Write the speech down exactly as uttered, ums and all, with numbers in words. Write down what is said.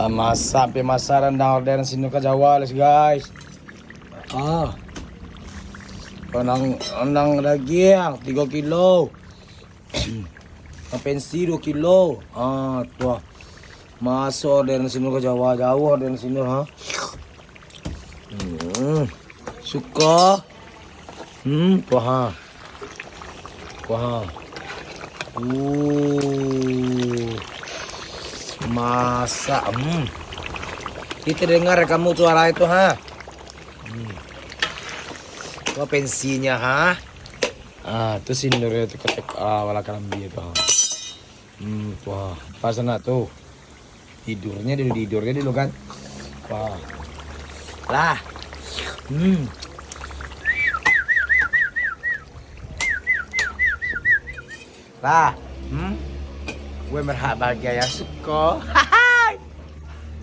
Ah, masak, sampai masak rendang orderan Sinur ka Jawa, guys. Ah. Rendang, rendang dagiang tigo kilo. Ikan pensi duo kilo. Ah, tu ah. Masak orderan Sinur ka Jawa, jauah orderan Sinur, ha. Hmm. Suko. Hmm, tu ha. Tu ha. Uh. Masak, hmm. Kito danga kamu suaro itu, ha. Hmm. Tu pensinyo, ha. Ah, tu Sinur tu ketek, ah, bala karambia tu, ha. Hmm, tu ha. Pas nak tu. Tidurnyo dulu, tidurnyo dulu kan. Wah. Lah. Hmm. Lah. Hmm. Gue berhak bahagia yang suko.